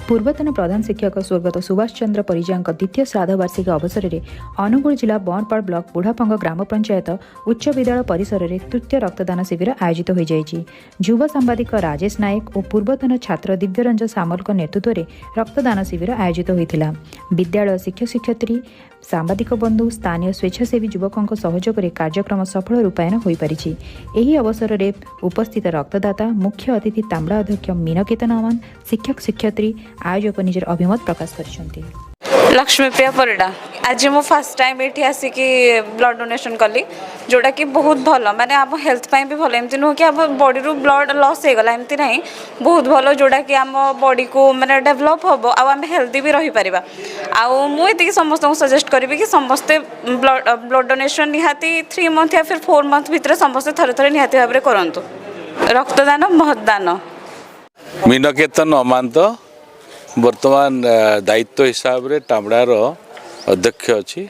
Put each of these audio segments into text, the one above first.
ପୂର୍ବତନ ପ୍ରଧାନ ଶିକ୍ଷକ ସ୍ୱର୍ଗତ ସୁଭାଷ ଚନ୍ଦ୍ର ପରିଜାଙ୍କ ଦ୍ୱିତୀୟ ଶ୍ରାଦ୍ଧବାର୍ଷିକୀ ଅବସରରେ ଅନୁଗୁଳ ଜିଲ୍ଲା ବଅଁରପାଳ ବ୍ଲକ ବୁଢ଼ାପଙ୍ଗ ଗ୍ରାମ ପଞ୍ଚାୟତ ଉଚ୍ଚ ବିଦ୍ୟାଳୟ ପରିସରରେ ତୃତୀୟ ରକ୍ତଦାନ ଶିବିର ଆୟୋଜିତ ହୋଇଯାଇଛି। ଯୁବ ସାମ୍ବାଦିକ ରାଜେଶ ନାୟକ ଓ ପୂର୍ବତନ ଛାତ୍ର ଦିବ୍ୟରଞ୍ଜନ ସାମଲଙ୍କ ନେତୃତ୍ୱରେ ରକ୍ତଦାନ ଶିବିର ଆୟୋଜିତ ହୋଇଥିଲା। ବିଦ୍ୟାଳୟ ଶିକ୍ଷକ ଶିକ୍ଷୟିତ୍ରୀ, ସାମ୍ବାଦିକ ବନ୍ଧୁ, ସ୍ଥାନୀୟ ସ୍ୱେଚ୍ଛାସେବୀ ଯୁବକଙ୍କ ସହଯୋଗରେ କାର୍ଯ୍ୟକ୍ରମ ସଫଳ ରୂପାୟନ ହୋଇପାରିଛି। ଏହି ଅବସରରେ ଉପସ୍ଥିତ ରକ୍ତଦାତା, ମୁଖ୍ୟ ଅତିଥି ତାମ୍ଡ଼ା ଅଧ୍ୟକ୍ଷ ମୀନକେତନ ଅମାନ, ଶିକ୍ଷକ ଶିକ୍ଷୟିତ୍ରୀ, ଆୟୋଜକ ନିଜର ଅଭିମତ ପ୍ରକାଶ କରିଛନ୍ତି। ଲକ୍ଷ୍ମୀପ୍ରିୟା ପରିଡ଼ା। ଆଜି ମୁଁ ଫାର୍ଷ୍ଟ ଟାଇମ୍ ଏଇଠି ଆସିକି ବ୍ଲଡ଼ ଡୋନେସନ୍ କଲି, ଯେଉଁଟାକି ବହୁତ ଭଲ, ମାନେ ଆମ ହେଲ୍ଥ ପାଇଁ ବି ଭଲ। ଏମିତି ନୁହଁ କି ଆମ ବଡ଼ିରୁ ବ୍ଲଡ଼ ଲସ୍ ହେଇଗଲା, ଏମିତି ନାହିଁ। ବହୁତ ଭଲ, ଯେଉଁଟାକି ଆମ ବଡ଼ିକୁ ମାନେ ଡେଭଲପ୍ ହେବ ଆଉ ଆମେ ହେଲ୍ଦି ବି ରହିପାରିବା। ଆଉ ମୁଁ ଏତିକି ସମସ୍ତଙ୍କୁ ସଜେଷ୍ଟ କରିବି କି ସମସ୍ତେ ବ୍ଲଡ଼ ଡୋନେସନ୍ ନିହାତି 3 ମନ୍ଥ या फिर 4 ମନ୍ଥ ଭିତରେ ସମସ୍ତେ ଥରେ ଥରେ ନିହାତି ଭାବରେ କରନ୍ତୁ। ରକ୍ତଦାନ ମହଦାନ। ମୀନକେତନ ଅମାନ୍ତ, ବର୍ତ୍ତମାନ ଦାୟିତ୍ୱ ହିସାବରେ ଟାମଡ଼ାର ଅଧ୍ୟକ୍ଷ ଅଛି।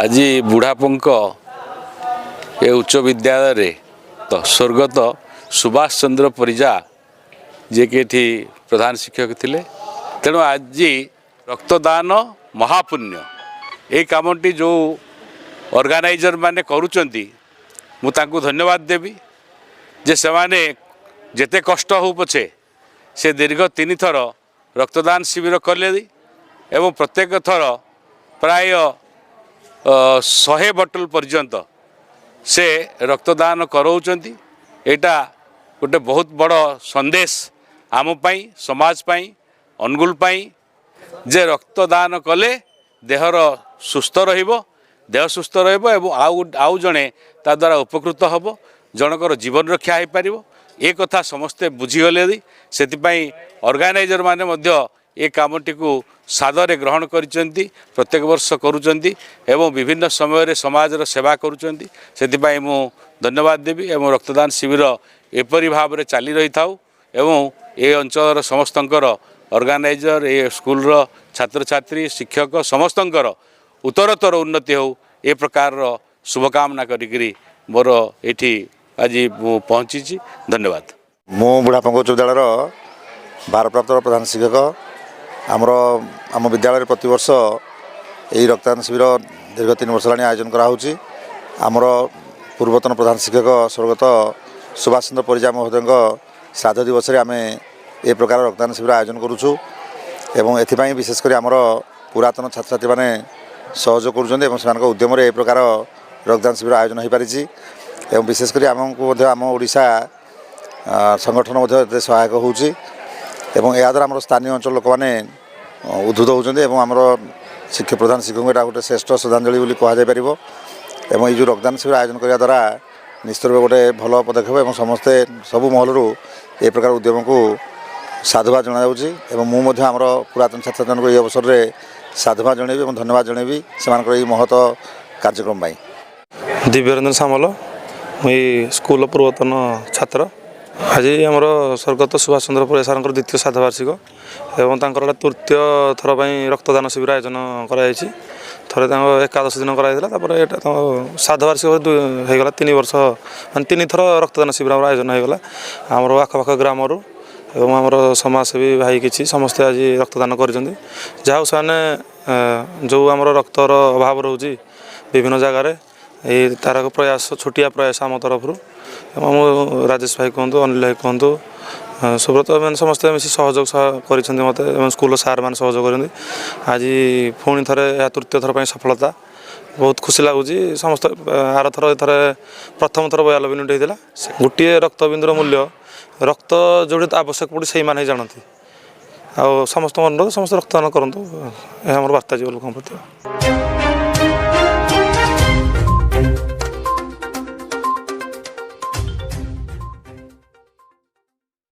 ଆଜି ବୁଢ଼ାପଙ୍କ ଏ ଉଚ୍ଚ ବିଦ୍ୟାଳୟରେ ତ ସ୍ୱର୍ଗତ ସୁଭାଷ ଚନ୍ଦ୍ର ପରିଜା, ଯିଏକି ଏଠି ପ୍ରଧାନ ଶିକ୍ଷକ ଥିଲେ, ତେଣୁ ଆଜି ରକ୍ତଦାନ ମହାପୁଣ୍ୟ, ଏଇ କାମଟି ଯେଉଁ ଅର୍ଗାନାଇଜର ମାନେ କରୁଛନ୍ତି, ମୁଁ ତାଙ୍କୁ ଧନ୍ୟବାଦ ଦେବି ଯେ ସେମାନେ ଯେତେ କଷ୍ଟ ହେଉ ପଛେ ସେ ଦୀର୍ଘ ତିନିଥର ରକ୍ତଦାନ ଶିବିର କଲେ ଏବଂ ପ୍ରତ୍ୟେକ ଥର ପ୍ରାୟ 100 ବଟଲ ପର୍ଯ୍ୟନ୍ତ ସେ ରକ୍ତଦାନ କରାଉଛନ୍ତି। ଏଇଟା ଗୋଟେ ବହୁତ ବଡ଼ ସନ୍ଦେଶ ଆମ ପାଇଁ, ସମାଜ ପାଇଁ, ଅନୁଗୁଳ ପାଇଁ ଯେ ରକ୍ତଦାନ କଲେ ଦେହର ସୁସ୍ଥ ରହିବ, ଦେହ ସୁସ୍ଥ ରହିବ ଏବଂ ଆଉ ଜଣେ ତା ଦ୍ୱାରା ଉପକୃତ ହେବ, ଜଣଙ୍କର ଜୀବନ ରକ୍ଷା ହୋଇପାରିବ। ଏ କଥା ସମସ୍ତେ ବୁଝିଗଲେଣି। ସେଥିପାଇଁ ଅର୍ଗାନାଇଜର ମାନେ ମଧ୍ୟ ଏ କାମଟିକୁ ସାଦରେ ଗ୍ରହଣ କରିଛନ୍ତି, ପ୍ରତ୍ୟେକ ବର୍ଷ କରୁଛନ୍ତି ଏବଂ ବିଭିନ୍ନ ସମୟରେ ସମାଜର ସେବା କରୁଛନ୍ତି। ସେଥିପାଇଁ ମୁଁ ଧନ୍ୟବାଦ ଦେବି ଏବଂ ରକ୍ତଦାନ ଶିବିର ଏପରି ଭାବରେ ଚାଲି ରହିଥାଉ ଏବଂ ଏ ଅଞ୍ଚଳର ସମସ୍ତଙ୍କର, ଅର୍ଗାନାଇଜର, ଏ ସ୍କୁଲର ଛାତ୍ରଛାତ୍ରୀ, ଶିକ୍ଷକ ସମସ୍ତଙ୍କର ଉତ୍ତରୋତ୍ତର ଉନ୍ନତି ହେଉ, ଏ ପ୍ରକାରର ଶୁଭକାମନା କରିକିରି ମୋର ଏଇଠି ଆଜି ମୁଁ ପହଞ୍ଚିଛି। ଧନ୍ୟବାଦ। ମୁଁ ବୁଢ଼ାପଙ୍କ ଉଚ୍ଚ ବିଦ୍ୟାଳୟର ଭାରପ୍ରାପ୍ତ ପ୍ରଧାନ ଶିକ୍ଷକ। ଆମ ବିଦ୍ୟାଳୟରେ ପ୍ରତିବର୍ଷ ଏହି ରକ୍ତଦାନ ଶିବିର ଦୀର୍ଘ 3 ବର୍ଷ ହେଲାଣି ଆୟୋଜନ କରାହେଉଛି। ଆମର ପୂର୍ବତନ ପ୍ରଧାନ ଶିକ୍ଷକ ସ୍ୱର୍ଗତ ସୁଭାଷ ଚନ୍ଦ୍ର ପରିଜା ମହୋଦୟଙ୍କ ଶ୍ରାଦ୍ଧ ଦିବସରେ ଆମେ ଏ ପ୍ରକାର ରକ୍ତଦାନ ଶିବିର ଆୟୋଜନ କରୁଛୁ ଏବଂ ଏଥିପାଇଁ ବିଶେଷ କରି ଆମର ପୁରାତନ ଛାତ୍ରଛାତ୍ରୀମାନେ ସହଯୋଗ କରୁଛନ୍ତି ଏବଂ ସେମାନଙ୍କ ଉଦ୍ୟମରେ ଏ ପ୍ରକାର ରକ୍ତଦାନ ଶିବିର ଆୟୋଜନ ହୋଇପାରିଛି। ଏବଂ ବିଶେଷ କରି ଆମକୁ ମଧ୍ୟ ଆମ ଓଡ଼ିଶା ସଂଗଠନ ମଧ୍ୟ ଏଥିରେ ସହାୟକ ହେଉଛି ଏବଂ ଏହାଦ୍ୱାରା ଆମର ସ୍ଥାନୀୟ ଅଞ୍ଚଳ ଲୋକମାନେ ଉଦ୍ବୁଦ୍ଧ ହେଉଛନ୍ତି ଏବଂ ଆମର ପ୍ରଧାନ ଶିକ୍ଷକଙ୍କୁ ଏଇଟା ଗୋଟେ ଶ୍ରେଷ୍ଠ ଶ୍ରଦ୍ଧାଞ୍ଜଳି ବୋଲି କୁହାଯାଇପାରିବ। ଏବଂ ଏଇ ଯେଉଁ ରକ୍ତଦାନ ଶିବିର ଆୟୋଜନ କରିବା ଦ୍ୱାରା ନିଶ୍ଚିତ ରୂପେ ଗୋଟେ ଭଲ ପଦକ୍ଷେପ ଏବଂ ସମସ୍ତେ ସବୁ ମହଲରୁ ଏ ପ୍ରକାର ଉଦ୍ୟମକୁ ସାଧୁବାଦ ଜଣାଯାଉଛି। ଏବଂ ମୁଁ ମଧ୍ୟ ଆମର ପୁରାତନ ଛାତ୍ରଛାତ୍ରୀମାନଙ୍କୁ ଏହି ଅବସରରେ ସାଧୁବାଦ ଜଣାଇବି ଏବଂ ଧନ୍ୟବାଦ ଜଣାଇବି ସେମାନଙ୍କର ଏହି ମହତ କାର୍ଯ୍ୟକ୍ରମ ପାଇଁ। ଦିବ୍ୟରଞ୍ଜନ ସାମଲ, ମୁଁ ଏଇ ସ୍କୁଲର ପୂର୍ବତନ ଛାତ୍ର। ଆଜି ଆମର ସ୍ୱର୍ଗତ ସୁଭାଷ ଚନ୍ଦ୍ର ପରିଜା ସାର୍ଙ୍କର ଦ୍ୱିତୀୟ ଶ୍ରାଦ୍ଧବାର୍ଷିକ ଏବଂ ତାଙ୍କର ଏଇଟା ତୃତୀୟ ଥର ପାଇଁ ରକ୍ତଦାନ ଶିବିର ଆୟୋଜନ କରାଯାଇଛି। ଥରେ ତାଙ୍କ ଏକାଦଶ ଦିନ କରାଯାଇଥିଲା, ତାପରେ ଏଇଟା ତାଙ୍କ ଶ୍ରାଦ୍ଧବାର୍ଷିକ ହେଇଗଲା 3 ବର୍ଷ, ମାନେ ତିନିଥର ରକ୍ତଦାନ ଶିବିର ଆମର ଆୟୋଜନ ହେଇଗଲା। ଆମର ଆଖପାଖ ଗ୍ରାମରୁ ଏବଂ ଆମର ସମାଜସେବୀ ଭାଇ କିଛି ସମସ୍ତେ ଆଜି ରକ୍ତଦାନ କରିଛନ୍ତି। ଯାହା ହଉ, ସେମାନେ ଯେଉଁ ଆମର ରକ୍ତର ଅଭାବ ରହୁଛି ବିଭିନ୍ନ ଜାଗାରେ, ଏଇ ତାର ଏକ ପ୍ରୟାସ, ଛୋଟିଆ ପ୍ରୟାସ ଆମ ତରଫରୁ। ଏବଂ ମୁଁ ରାଜେଶ ଭାଇ କୁହନ୍ତୁ, ଅନିଲ ଭାଇ କୁହନ୍ତୁ, ସୁବ୍ରତ, ଏମାନେ ସମସ୍ତେ ମିଶି ସହଯୋଗ କରିଛନ୍ତି ମୋତେ ଏବଂ ସ୍କୁଲର ସାର୍ ମାନେ ସହଯୋଗ କରିଛନ୍ତି। ଆଜି ପୁଣି ଥରେ ଏହା ତୃତୀୟ ଥର ପାଇଁ ସଫଳତା, ବହୁତ ଖୁସି ଲାଗୁଛି ସମସ୍ତେ। ଆରଥର ଏଥର ପ୍ରଥମ ଥର 92 ୟୁନିଟ୍ ହେଇଥିଲା। ଗୋଟିଏ ରକ୍ତବିନ୍ଦୁର ମୂଲ୍ୟ ରକ୍ତ ଯେଉଁଠି ଆବଶ୍ୟକ ପଡ଼ୁଛି, ସେଇମାନେ ହିଁ ଜାଣନ୍ତି। ଆଉ ସମସ୍ତଙ୍କ ଅନୁରୋଧ, ସମସ୍ତେ ରକ୍ତଦାନ କରନ୍ତୁ। ଏହା ଆମର ବାର୍ତ୍ତା ଯିବ ଲୋକଙ୍କ ପ୍ରତି।